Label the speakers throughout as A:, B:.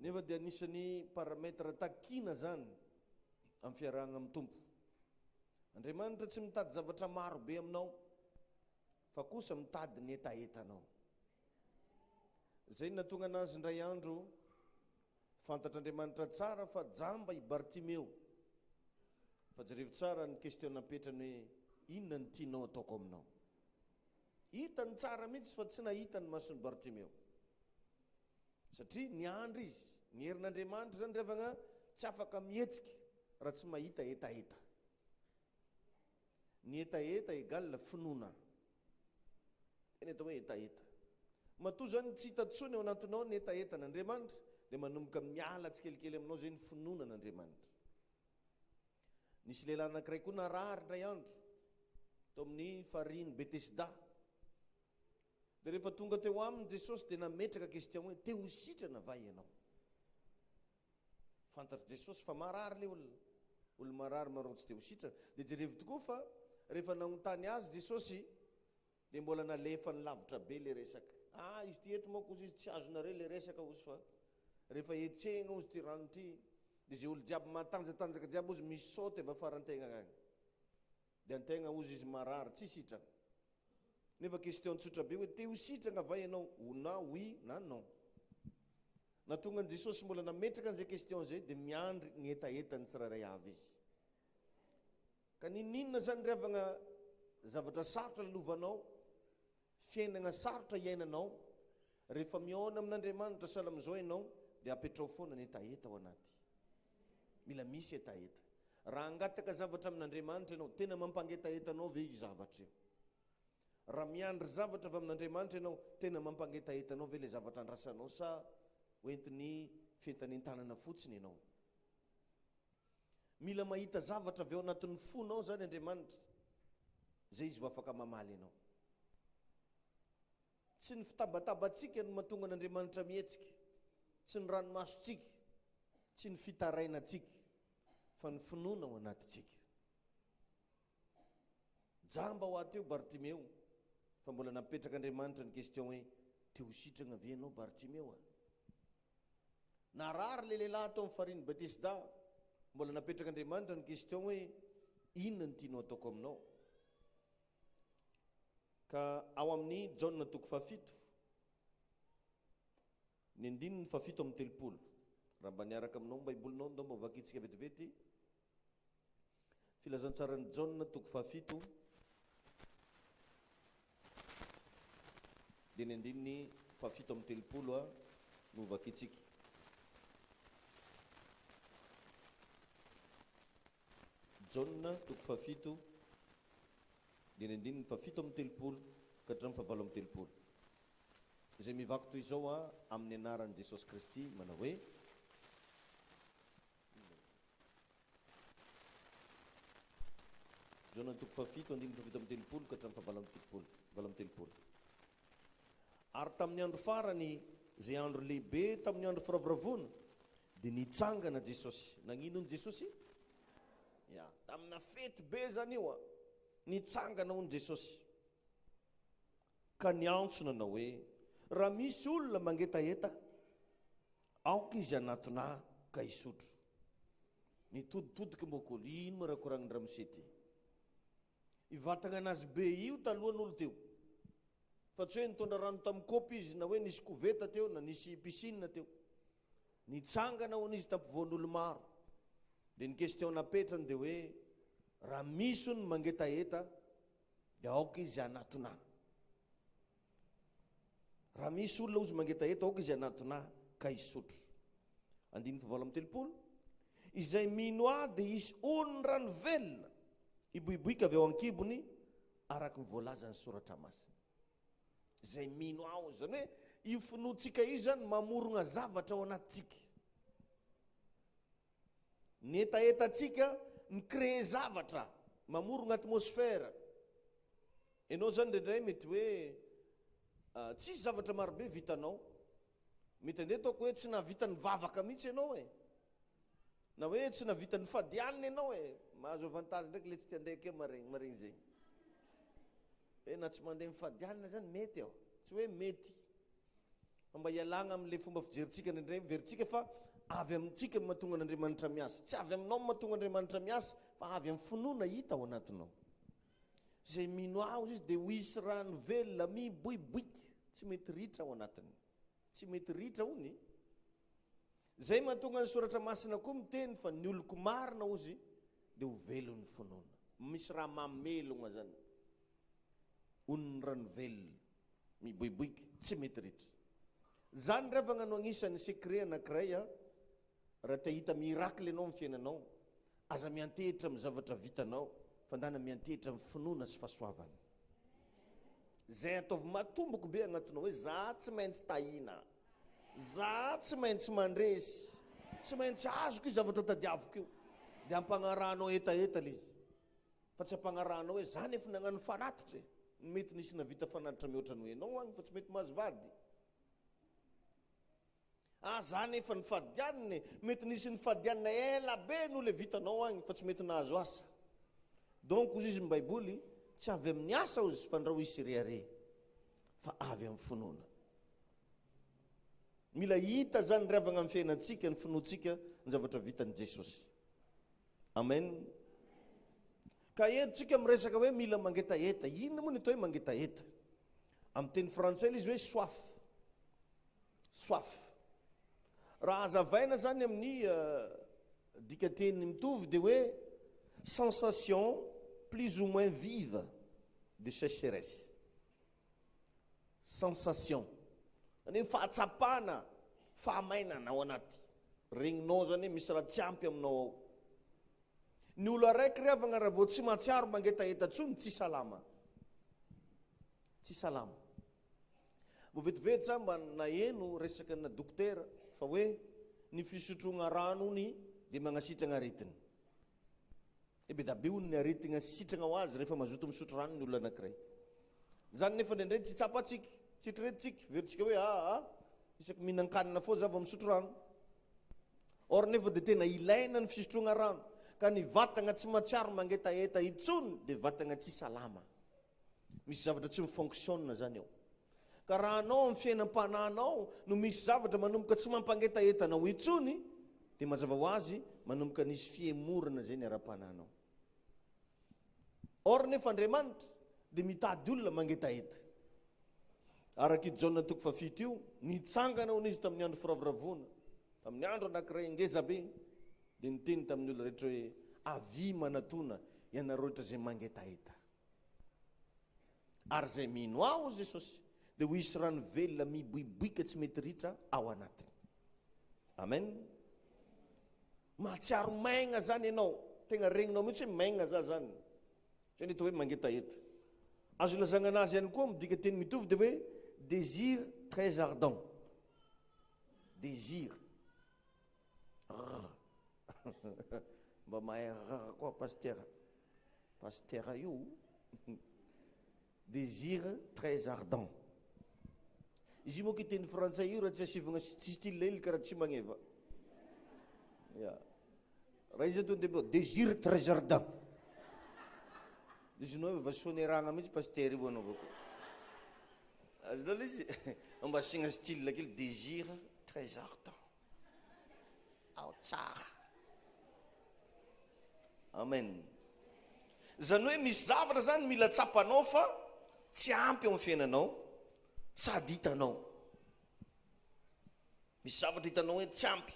A: Nefa dia anisan'ny paramètre takiana zany amin'ny fiarahagna amin'ny Tompo. Andriamanitra tsy mitady zavatra maro be aminao fa kosa mitady ny hetahetanao. Zay no nahatonga anazy indray andro fantatr'Andriamanitra tsara fa jamba i Bartimeo. Fa jerevo tsara ny question napetrany hoe inona no tianao ataoko aminao. Hitany tsara mihitsy fa tsy nahita ny mason'i Bartimeo. Satria niandry izy. Ny herin'Andriamanitra izany ry havagna tsy afaka mihetsika raha tsy mahita hetaheta. Ny hetaheta égale finoana. Zay ny atao hoe hetaheta. Matoa izany tsy hita intsony ao anatinao ny hetahetan'Andriamanitra dia manomboka miala tsikelikely aminao izay ny finoana an'Andriamanitra. Nisy lehilahy anankiray koa narary indray andro tao amin'ny farihin'i Betesda. Dia rehefa tonga teo aminy Jesosy dia nametraka question hoe te ho sitrana va ianao? Fantatr'i Jesosy fa marary ilay olona. Olona marary marao tsy te ho sitrana. Dia jerevo tokoa fa rehefa nanontany azy Jesosy dia mbola nalefany lavitra be ilay resaka. Ah, izy ity eto manko ozy izy tsy azonareo ilay resaka ozy fa rehefa hetsehina ozy ity rano ity dia izay olo jiaby matanjatanjaka jiaby ozy mi-saute avy afaran-tegna agny. Dia antegna ozy izy marary tsy sitrana. Nefa question tsotra be hoe te ho sitrana va ianao ou na oui na non. Nahatonga an'i Jesosy mbola nametraka an'izay question izay dia miandry ny hetahetan'ny tsirairay avy izy. Ka n'inon'inona zany ry havagna zavatra sarotra lalovanao, fiainagna sarotra iainanao, rehefa mihaona amin'Andriamanitra sahala amin'izao ianao dia apetrao foana ny hetaheta ao anaty. Mila misy hetaheta. Raha hangataka zavatra amin'Andriamanitra ianao, tena mampangetaheta anao ve io zavatra io? Raha miandry zavatra avy amin'Andriamanitra ianao, tena mampangetaheta anao ve ilay zavatra andrasanao sa hoentin'ny fientanentanana fotsiny ianao? Mila mahita zavatra avy ao anatin'ny fonao izany Andriamanitra, izay Izy vao afaka mamaly anao. Tsy ny fitabatabantsika no mahatonga an'Andriamanitra mihetsika, tsy ny ranomasontsika, tsy ny fitarainantsika, fa ny finoana ao anatintsika. Jamba ho ahy teo Bartimeo, fa mbola napetrak'Andriamanitra ny question hoe, te ho sitrana ve ianao Bartimeo a? Narary ilay lehilahy tao amin'ny farihin'i Betesda, mbola napetrak'Andriamanitra ny question hoe, inona no tianao ataoko aminao? Ka ao amin'ny Jaona toko fahafito, ny andininy fahafito amby 30. Raha mba niaraka aminao ny Baibolinao, ndao mba hovakintsika vetivety. Filazantsaran'i Jaona toko fahafito, dia ny andininy fahafito amby 30 no hovakintsika. Jaona toko fahafito, dia ny andininy faha-37 ka hatramin'ny faha-38, izay mivaky toy izao a amin'ny anaran'i Jesosy Kristy, manao hoe, Jaona toko fahafito, andininy faha-37 ka hatramin'ny faha-78, 38. Ary tamin'ny andro farany, izay andro lehibe tamin'ny andro firavoravoana, dia nitsangana Jesosy. Nagnino hono Jesosy? Ya, tamina fety be zany io a. Nitsangana hono Jesosy. Ka niantso nanao hoe, Raha misy olona mangetaheta, aoka izy hanatona ahy ka hisotro. Nitoditodika moa kolo, ino moa raha koragnin-dramose ty? I vatagna anazy be io talohan'olo teo. Fa tsy hoe nitondra rano tamin'ny kaopy izy na hoe nisy koveta teo na nisy piscine teo. Nitsangana hono izy tampovoan'olo maro. Dia ny question napetrany dia hoe raha misy hono mangetaheta dia aoka izy hanatona ahy. Raha misy olona hozy mangetaheta aoka izy hanatona ahy ka hisotro. Andininy fahavalo amby 30, Izay mino ahy dia hisy onin'ny rano velona hiboiboika avy ao an-kibony araka ny voalazan'ny soratra masina. Izay mino aho, izany hoe io finoantsika io izany mamorogna zavatra ao anatintsika. Ny hetahetantsika mi-créer zavatra, mamorogna atmosphère. Ianao izany indraindray mety hoe tsisy zavatra marobe vitanao. Mety andeha ataoko hoe tsy nahavita nivavaka mihitsy ianao e. Na hoe tsy nahavita nifady hanina ianao e. Mahazo avantage ndraiky le tsy te handeha akeo maregny, maregny zegny. Hoe na tsy mandeha mifady hanina zany mety ao. Tsy hoe mety. Fa mba hialagna amin'ilay fomba fijerintsika indraindray, miverintsika fa avy amintsika no mahatonga an'Andriamanitra miasa. Tsy avy aminao no mahatonga Andriamanitra miasa, fa avy amin'ny finoana hita ao anatinao. Izay mino Ahy, hozy Izy, dia ho hisy rano velona miboiboika, tsy mety ritra ao anatiny. Tsy mety ritra hono e. Izay mahatonga ny Soratra Masina koa miteny fa ny oloko marina, hozy, dia ho velon'ny finoana. Misy raha mamelogna zany. Onin'ny rano velona, miboiboika, tsy mety ritra. Zany ry havagna no agnisan'ny secret anakiray a, raha te hahita miracle ianao amin'ny fiainanao, aza miantehitra amin'ny zavatra vitanao fa ndana miantehitra amin'ny finoana sy fahasoavana. Zay ataovy matomboko be agnatinao hoe za tsy maintsy tahina, za tsy maintsy mandresy, tsy maintsy azoko io zavatra tadiaviko io, de ampagnarahanao hetaheta le izy. Fa tsy ampagnarahanao hoe za nefa nagnano fanatitra e! Mety nisy navita fanatitra mihoatra noho enao agny fa tsy mety mahazo vady. Ah za nefa nifadianina e! Mety nisy nifadianina ela be noho le vitanao agny fa tsy mety nahazo asa. Donc hozy izy ny baiboly tsy avy amin'ny asa hozy fa ndrao hisy rehareha fa avy amin'ny finoana. Mila hita zany ry havagna amin'ny fiainantsika ny finoantsika ny zavatra vitan'i Jesosy. Amen. Ka eto tsika miresaka hoe mila mangetaheta. Inona moa ny atao hoe mangetaheta? Amin'ny teny frantsay ilay izy hoe soif. Soif. Raha hazavaina zany amin'ny eh, dikateny mitovy dia hoe sensation plus ou moins vive de sécheresse. Sensation. Zany hoe fahatsapana fahamainana ao anaty. Regninao zany hoe misy raha tsy ampy aminao ao. Ny olo araiky ry havagna raha vao tsy mahatsiaro mangetaheta tsony tsy salama. Tsy salama. Vao vetivety za mba naheno resaka na dokotera fa hoe ny fisotroagna rano hony dia magnasitragna aretigna. He be da be hono ny aretigna sitragna ho azy rehefa mazoto misotro rano ny olona anakiray. Zany nefa indraindray tsy tsapantsika, tsy eritreretintsika, heverintsika hoe aa isaky mihinan-kanina foa za vao misotro rano. Or nefa dia tena ilaina ny fisotroagna rano. Ka ny vatagna tsy mahatsiaro mangetaheta intsony dia vatagna tsy salama. Misy zavatra tsy mi-fonctionne zany ao. Ka raha anao amin'ny fiainam-panahinao no misy zavatra manomboka tsy mampangetaheta anao intsony, dia mazava ho azy manomboka nisy fihemorana izay ny ara-panahinao. Or nefa Andriamanitra dia mitady olona mangetaheta. Araka i Jaona toko fahafito io, nitsangana hono izy tamin'ny andro firavoravoana, tamin'ny andro anankiray ngeza be, dia niteny tamin'ny olona rehetra hoe, Avia manatona ianareo rehetra izay mangetaheta. Ary izay mino Ahy, hoy Jesosy, dia ho hisy rano velona miboiboika tsy mety ritra ao anatiny. Amen. Mahatsiaro maigna zany ianao. Tegna regninao mihitsy hoe maigna za zany. Zay ny atao hoe mangetaheta. Azo ilazagna anazy ihany koa midika teny mitovy dia hoe désir très ardent. Désir. Rr. Mba mahay rr koa pasitera. Pasitera io. Désir très ardent. Izy io moa teny frantsay io raha tsy asivagna tsy style hely karaha tsy magneva. Ya. Raha izy tonga dia désir très ardent. Izy nao efa soneragna mihitsy pasitera io anaovako. Azonao izy mba asiagna style kely désir très ardent. Ao tsara. Amen. Zany hoe misy zavatra zany mila tsapanao fa tsy ampy eo amin'ny fiainanao sady hitanao. Misy zavatra hitanao hoe tsy ampy.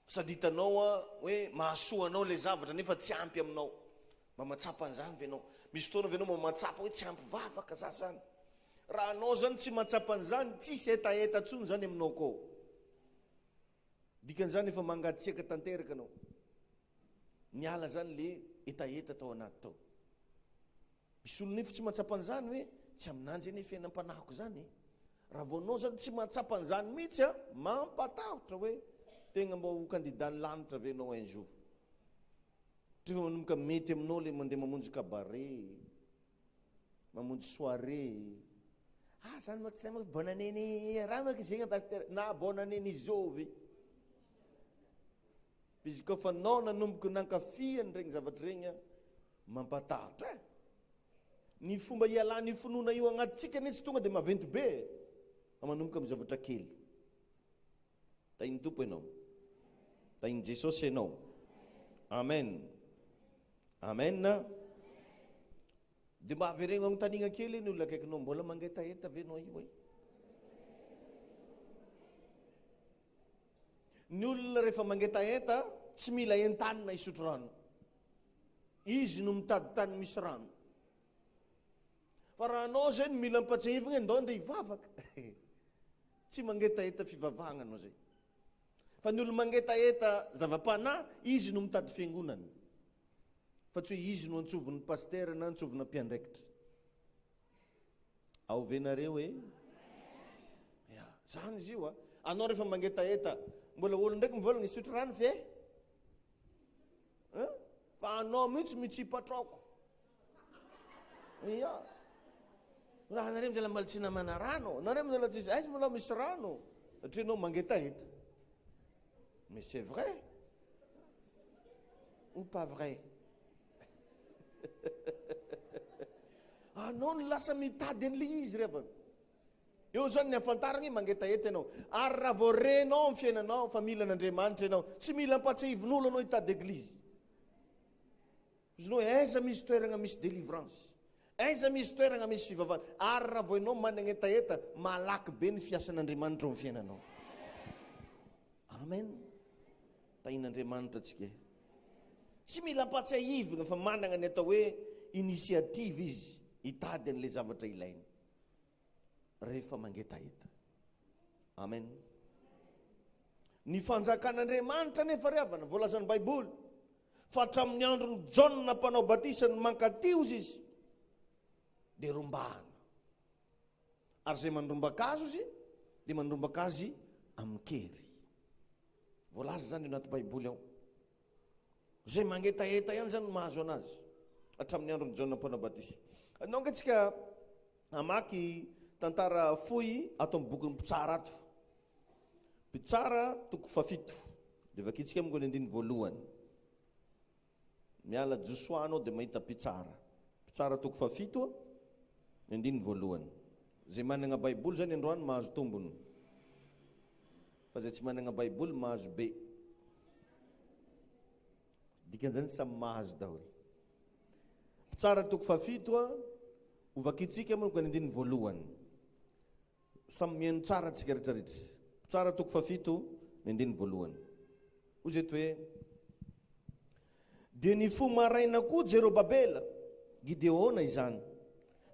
A: Sady hitanao hoe mahasoa anao ilay zavatra nefa tsy ampy aminao. Mba mahatsapa an'izany ve ianao? Misy fotoana ve ianao mba mahatsapa hoe tsy ampy vavaka za zany? Raha anao zany tsy mahatsapa an'izany, tsisy hetaheta intsony zany aminao kao. Dikan'izany efa mangatsiaka tanteraka anao. Niala zany le hetaheta tao anaty tao. Misy olona nefa tsy mahatsapa an'izany hoe tsy aminanjy anie fiainam-panahiko izany e. Raha vao anao zany tsy mahatsapa an'izany mihitsy a, mampatahotra hoe tegna mba ho candidat ny lanitra ve anao un jour. Satria efa manomboka mety aminao le mandeha mamonjy cabaret, mamonjy soirée. Ah zany manko zay manko bonne année ny raha manko zegny pasteur na bonne année ny zovy. Izy koa fa nao nanomboka nankafy an'iregny zavatra regny a, mampatahotra e. Ny fomba hialan'io finoana io agnatintsika anie tsy tonga dia maventy be e, fa manomboka amin'ny zavatra kely. Tahin'ny Tompo ianao. Tahin'i Jesosy ianao. Amen. Amen. Dia mba avereno anontaniana kely ny olona akaikinao, mbola mangetaheta ve ianao io e? Ny olona rehefa mangetaheta tsy mila entanina hisotro rano. Izy no mitady tany misy rano. Fa raha anao zay no mila ampatsiahivina ndao andeha hivavaka. Tsy mangetaheta fivavahagna anao zay. Fa ny olo mangetaheta zava-panahy, izy no mitady fiangonana. Fa tsy hoe izy no antsovin'ny pasitera na antsovina mpiandraikitra. Ao ve nareo e? Ya, zany izy io a. Anao rehefa mangetaheta, mbola olo ndraiky mivolagna hisotro rano ve? Hein? Fa anao mihitsy mitsipatraoko. Ya. Raha nareo mbola mbola tsy namana rano, nareo mbola tsy aiza mbola misy rano. Satria anao mangetaheta. Mais c'est vrai ou pas vrai? Anao no lasa mitady an'ilay izy ry havana. Eo zany ny ahafantarana hoe mangetaheta ianao. Ary raha vao renao amin'ny fiainanao fa mila an'Andriamanitra ianao, tsy mila ampatsiahivin'olo anao hitady eglizy. Izy hoe aiza misy toerana misy délivrance, aiza misy toerana misy fivavahana. Ary raha vao ianao manana hetaheta, malaky be ny fiasan'Andriamanitra ao amin'ny fiainanao. Amen. Tahin'Andriamanitra antsika e. Tsy mila ampatsiahivina fa manana ny atao hoe initiative izy hitady an'ilay zavatra ilainy rehefa mangetaheta. Amen. Ny fanjakan'Andriamanitra anefa ry havana, voalazan'ny Baiboly fa hatramin'ny andron'i Jaona mpanao batisa ny mankaty ozy izy dia rombahana. Ary izay mandrombaka azy ozy dia mandrombaka azy amin-kery. Voalaza izany eo anaty Baiboly ao. Izay mangetaheta ihany izany no mahazo anazy hatramin'ny andron'i Jaona Mpanao Batisa. Anao ange tsika hamaky tantara fohy ato amin'ny bokin'ny Mpitsara ato. Mpitsara toko fahafito. Dia vakintsika amiko ny andininy voalohany. Miala Josoa anao dia mahita mpitsara. Mpitsara toko fahafito, ny andininy voalohany. Izay manana Baiboly izany androany mahazo tombony. Fa izay tsy manana Baiboly mahazo be. Dikan'izany samy mahazo daholo. Mpitsara toko fahafito, hovakintsika moa ny andininy voalohany. Samy mihaino tsara tsika rehetra rehetra. Mpitsara toko fahafito ny andininy voalohany. Hoy izy eto hoe, Dia nifoha maraina koa Jerobabela, Gideona izany,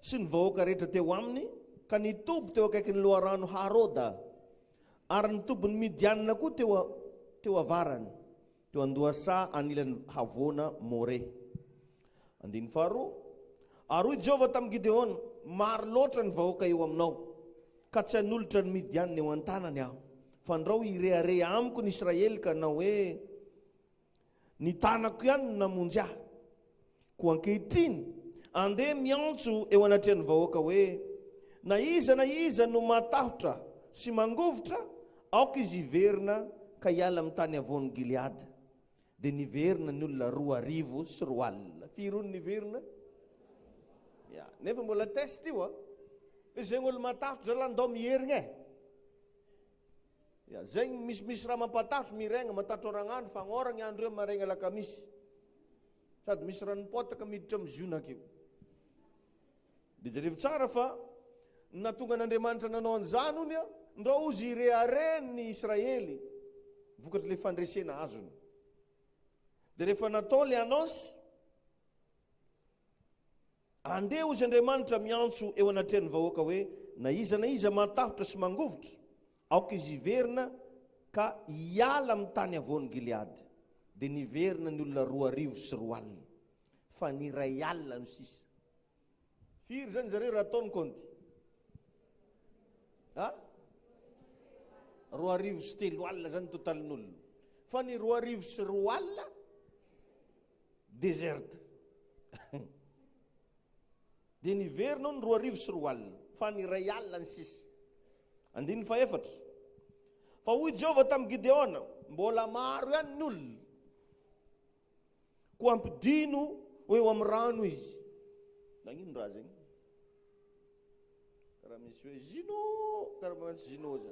A: sy ny vahoaka rehetra teo aminy, ka nitoby teo akaikin'ny loharano Haroda, ary ny tobin'ny Midianina koa teo teo avarany. Teo an-dohasaha anilan'ny havoana More. Andininy faharoa, Ary hoy Jehovah tamin'i Gideona, Maro loatra ny vahoaka eo aminao, ka tsy hanolotra ny Midianina eo an-tanany aho, fandrao hirehareha amiko ny Israely ka hanao hoe, Ny tanako ihany no namonjy ahy. Koa ankehitriny, andeha miantso eo anatrehan'ny vahoaka hoe, Na iza na iza no matahotra sy mangovitra, aoka izy hiverina ka hiala amin'ny tany havoan'i Gileada. Dia niverina ny olona 2002. Firy hono niverina? Ya, nefa mbola test io a. Hoe zegny olo matahotra zalahy ndao miherigna e. Ya, zegny misimisy raha mampatahotra miregna, matahotra oragnandro, fagnoragna andro io maregna alakamisy. Sady misy ranom-potaka miditra amin'ny ziona akeo. Dia jerevo tsara fa ny nahatonga an'Andriamanitra nanao an'izany hono a, ndrao ozy hirehareha ny Israely vokatr'ilay fandresena azony. Dia rehefa natao ilay annonce, andeha ozy Andriamanitra miantso eo anatrehan'ny vahoaka hoe na iza na iza matahotra sy mangovitra, aoka izy hiverina ka hiala amin'ny tany havoan'i Gileada. Dia niverina ny olona 2002, fa ny 1000 no sisa. Firy zany zareo raha atao ny kaonty? Ha? 320 zany totalin'olona. Fa ny 2002 desert. Dia niverina ao ny 2002, fa ny 1000 ny sisa. Andininy fahefatra. Fa hoy Jehovah tamin'i Gideona, mbola maro ihany ny olona. Koa ampidino ho eo amin'ny rano izy. Nagnino raha zegny? Karaha misy hoe Gino, karaha magnano Gino zany.